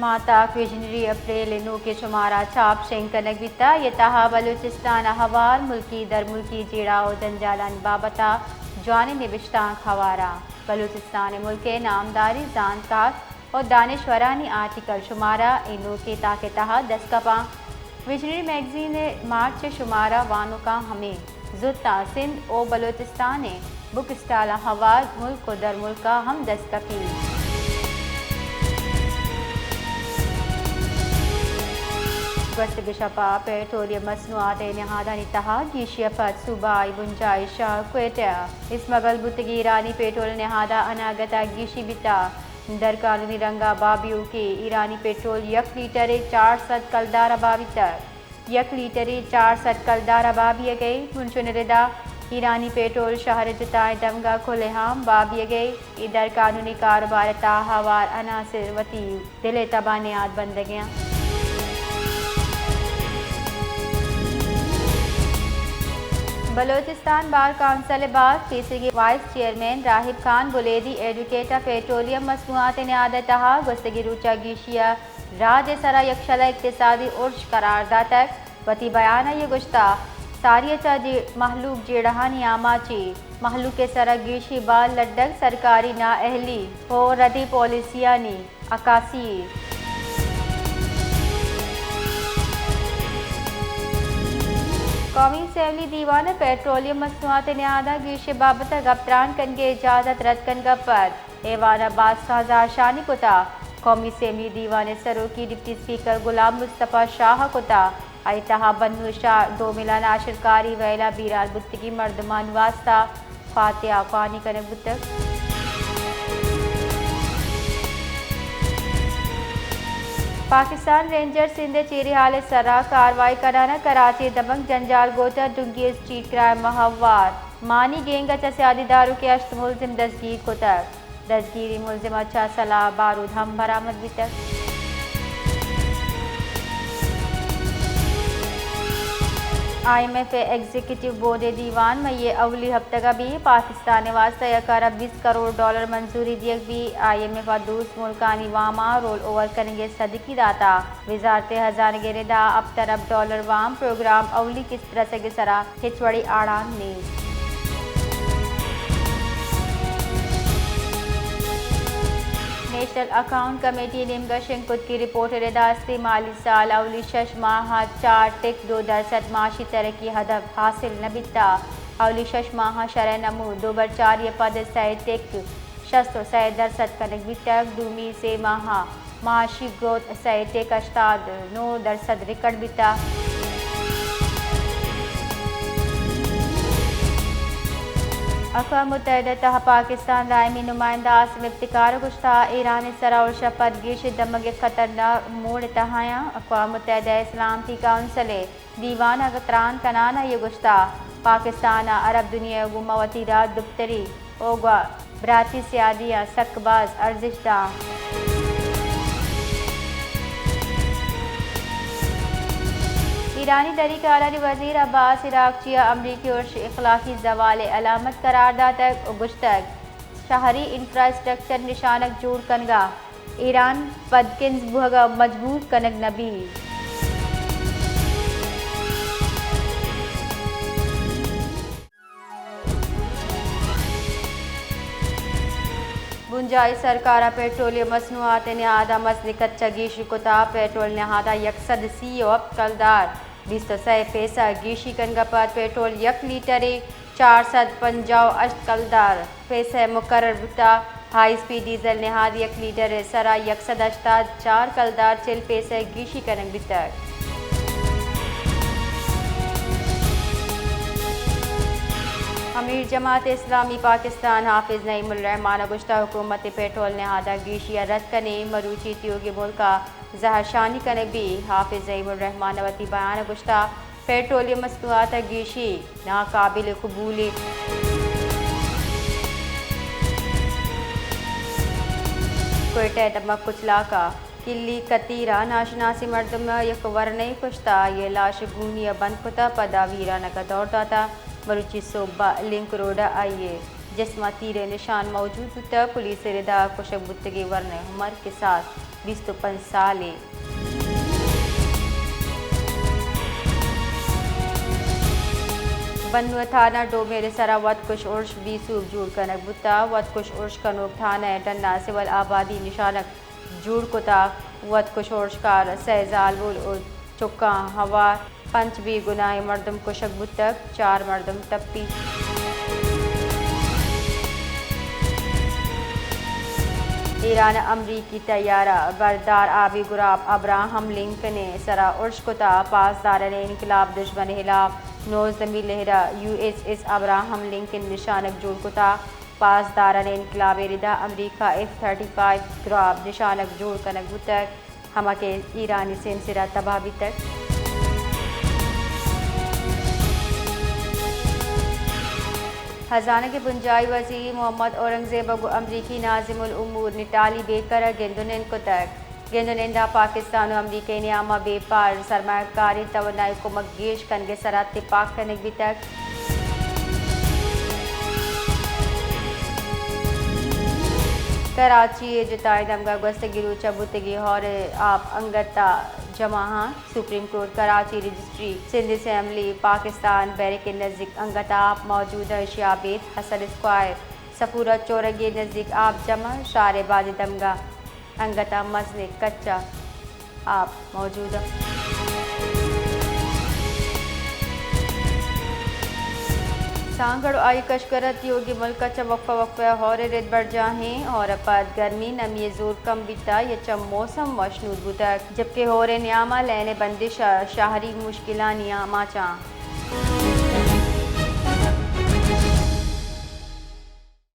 ماہتاک visionary April ءِ نوکیں شمارہ چاپ شنگ کنگ بیتگ۔ اے تہا بلوچستان ءَ ہوار ملکی درملکی جیڑہ ءُ جنجالانی بابت ءَ جوانیں نبشتانک ہوار اَنت۔ بلوچستان ءِ ملک ءِ نامداریں زانتکار ءُ دانشورانی آرٹیکل شمارہ اے نوکیں تاک ءِ تہا دست کپاں۔ ویژنری میگزین ءِ مارچ ءِ شمارہ وانوکاں ہمے زوت ءَ سندھ ءُ بلوچستان ءِ بک اسٹالاں ہوار ملک ءُ درملک ءَ ہم دست کپیت۔ گوستگیں شپ ءَ پیٹرولیم مصنوعات ءِ نہادانی تہا گیشی ءَ پد صوبائی بنجاہی شہر کوئٹہ ءَ اسمگل بوتگیں ایرانی پیٹرول نہاد ءَ اناگت ءَ گیشی بیتگ۔ در قانونی رنگ ءَ بابیوکیں ایرانی پیٹرول یک لیٹرے چار سد کلدار ءَ بابیتگ۔ یک لیٹرے چار سد کلدار ءَ بابیگ ءَ اِنت۔ انچو نردا ایرانی پیٹرول شہر ءِ جتائیں دمگ ءَ کلہام بابیگ ءَ اِنت۔ اے در قانونی کاروبار ءِ تہا ہوار عناصر وتی دل ءِ تب ءَ نیاد بندگ ءَ اَنت۔ بلوچستان بار کونسل ءِ بار کیسگیں وائس چیئرمین راہب خان بلیدی ایڈوکیٹ ءَ پیٹرولیم مصنوعات ءِ نہاد ءِ تہا گوستگیں روچ ءَ گیشی ءَ راج ءِ سرا یکشل ءِ اقتصادی ارش قرار داتگ۔ وتی بیان ءَ آئی ءَ گوشتگ، ساری ءَ چہ جے-، مہلوک جیڑہانی آماچ اِنت، مہلوک ءِ سرا گیشیں بار لڈگ سرکاری نااہلی ءُ ردیں پالیسیانی عکاسی اِنت۔ قومی اسمبلی دیوان ءَ پیٹرولیم مصنوعات ءِ نہاد ءَ گیشی ءِ بابت ءَ گپ تران کنگ ءِ اجازت رد کنگ ءَ پد ایوان ءَ باسکاں زہرشانی کتگ۔ قومی اسمبلی دیوان ءِ سروکی ڈپٹی اسپیکر غلام مصطفی شاہ ءَ کتگ۔ آئی ءِ تہا بنوں ءِ شہر دومل ءَ ناشرکاری ویل ءَ بیران بوتگیں مردمانی واستہ فاتحہ خوانی کنگ بوتگ۔ پاکستان رینجرز سندھ ءِ چیری ہال ءِ سرا کاروائی کنان ءَ کراچی ءِ دمگ جنجال گوٹھ ءَ ڈنگی اسٹریٹ کرائم ءَ ہوار مانی گینگ ءَ چہ سیادی داروکیں ہشت ملزم دزگیر کتگ۔ دزگیری ملزم ءَ چہ سلاہ باروت ہم برآمد بیتگ۔ آئی ایم ایف ءِ ایگزیکٹو بورڈ ءِ دیوان مئی ءِ اولی ہپتگ ءَ بیت۔ پاکستان ءِ واستہ یک ارب بیست کروڑ ڈالر منظوری دیگ بیت۔ آئی ایم ایف ءَ دوست ملکانی واماں رول اوور کنگ ءِ صدقی داتگ۔ وزارت خزانہ ءِ ندا ہپت ارب ڈالر وام پروگرام اولی قسط رسگ ءِ سرا ہچ وڑیں آڑان نیست۔ نیشنل اکاؤنٹ کمیٹی ءِ نیمگ ءَ شنگ کتگیں رپورٹ ءِ ردا است ایں مالی سال ءِ اولی شش ماہ ءَ چار ٹک دو درسد معاشی ترقی ءِ ہدف حاصل نہ بیتگ۔ اولی شش ماہ ءَ شرح نمو دو بر چاری ءَ پد سئے ٹک شست ءُ سئے درسد کنگ بیتگ۔ دومی سے ماہ ءَ معاشی گروتھ سئے ٹک ہشتاد نو درسد ریکارڈ بیتگ۔ اقوام متحدہ ءِ تہا پاکستان ءِ دائمی نمائندہ عاصم افتخار ءَ گوشتگ، ایران ءِ سرا ارش ءَ پد گیشیں دمگ یک خطرناک موڑ ءِ تہا اَنت۔ اقوام متحدہ ءِ سلامتی کونسل ءِ دیوان ءَ تران کنان ءَ آئی ءَ گوشتگ، پاکستان ءَ عرب دنیا ءِ گوما وتی راجدپتری ءُ گوں براتی سیادیاں سک باز ارزشت داں۔ ایرانی دری کارانی وزیر عباس عراقچی ءَ امریکی ارش ءَ اخلاقی زوال ءِ علامت قرار داتگ ءُ گوشتگ، شہری انفراسٹرکچر نشانگ جوڑ کنگ ءَ ایران پدکنز بوہگ ءَ مجبور کنگ نہ بیت۔ بنجاہی سرکار ءَ پیٹرولیم مصنوعات ءِ نہاد ءَ مزنیں کچ ءَ گیشی کتگ۔ پیٹرول نہاد ءَ یک سد سی ءُ ہپت کلدار بیست ءُ سئے پیسہ گیشی کنگ ءَ پد پیٹرول یک لیٹرے چار سد پنجاہ ءُ ہشت کلدار پیسہ مقرر بوتگ۔ ہائی اسپیڈ ڈیزل نہاد یک لیٹر ءِ سرا یک سد ہشتاد چار کلدار چل پیسہ گیشی کنگ بیتگ۔ امیر جماعت اسلامی پاکستان حافظ نعیم الرحمان ءَ گوشتگ، حکومت ءَ پیٹرول نہاد ءَ گیشی ءَ رد کنیں، مروچی تیوگیں ملک ءَ زہرشانی کنگ بیت۔ حافظ نعیم الرحمان ءَ وتی بیان ءَ گوشتگ، پیٹرولیم مصنوعات ءِ گیشی ناقابل قبول اِنت۔ کوئٹہ ءِ دمگ کچلاک ءَ کلی کتیر ءَ ناشناسیں مردم ءِ یک ورنائے کشتگ، آئی ءِ لاش گونی ءَ بند کتگ، پدا ویرانگ ءَ دور داتگ۔ مروچی سہب ءَ لنک روڈ ءَ آئی ءِ جسم ءَ تیر ءِ نشان موجود بوتگ۔ پولیس ءِ ردا کشگ بوتگیں ورنائے عمر کساس بیست ءُ پنچ سالے۔ بنو تھانہ ڈومیر ءِ سرا وت کش ارش بے سوب جوڑ کنگ بوتگ۔ وت کش ارش کنوک تھانہ ءِ ڈنا سول آبادی نشانگ جوڑ کتگ۔ وت کش ارشکار سئے زالبول ءُ چکاں ہوار، پنچ بے گناہیں مردم کشگ بوتگ، چار مردم ٹپی۔ ایران ءَ امریکی طیارہ بردار آبی گراب ابراہم لنکن ءِ سرا ارش کتگ۔ پاسداران انقلاب دژمن ءِ ہلاپ نوزدہمی لہر ءَ U S S Abraham Lincoln نشانگ جوڑ کتگ۔ پاسداران انقلاب ءِ ردا امریکہ ایف تھرٹی فائیو گراب نشانگ جوڑ کنگ بوتگ۔ ہما کہ ایرانی سیمسر ءَ تباہ بیتگ۔ ہزانگ ءِ بنجاہی وزیر محمد اورنگزیب ءَ گوں امریکی ناظم الامور نٹالی بیکر ءَ گند ءُ نند کتگ۔ گند ءُ نند ءَ پاکستان ءُ امریکہ ءِ نیام ءَ بیپار سرمایہ کاری توانائی ءِ کمک گیش کنگ ءِ سرا تپاک کنگ بیتگ۔ کراچی ءِ جتائیں دمگاں گوستگیں روچ ءَ بوتگیں ہور ءِ آپ انگت ءَ جمع اَنت۔ سپریم کورٹ کراچی رجسٹری سندھ اسمبلی پاکستان بیرک ءِ نزیک انگت ءَ آپ موجود اَنت۔ ایشی ءَ ابید حسن اسکوائر سفورہ چورنگی ءِ نزیک آپ جمع، شہر ءِ بازیں دمگاں انگت ءَ مزنیں کچ ءَ آپ موجود اَنت۔ سانگڑ ءُ آئی کشکر ءَ تیوگیں ملک ءَ چہ وقفہ وقفہ ءَ ہور ءِ رد برجاہ اِنت۔ ہور ءَ پد گرمی نمی ءِ زور کم بیتگ، یک چم موسم وشنود بوتگ، جبکہ ہور ءِ نیام ءَ لین ءِ بندش ءَ شہری مشکلانی آماچ اَنت۔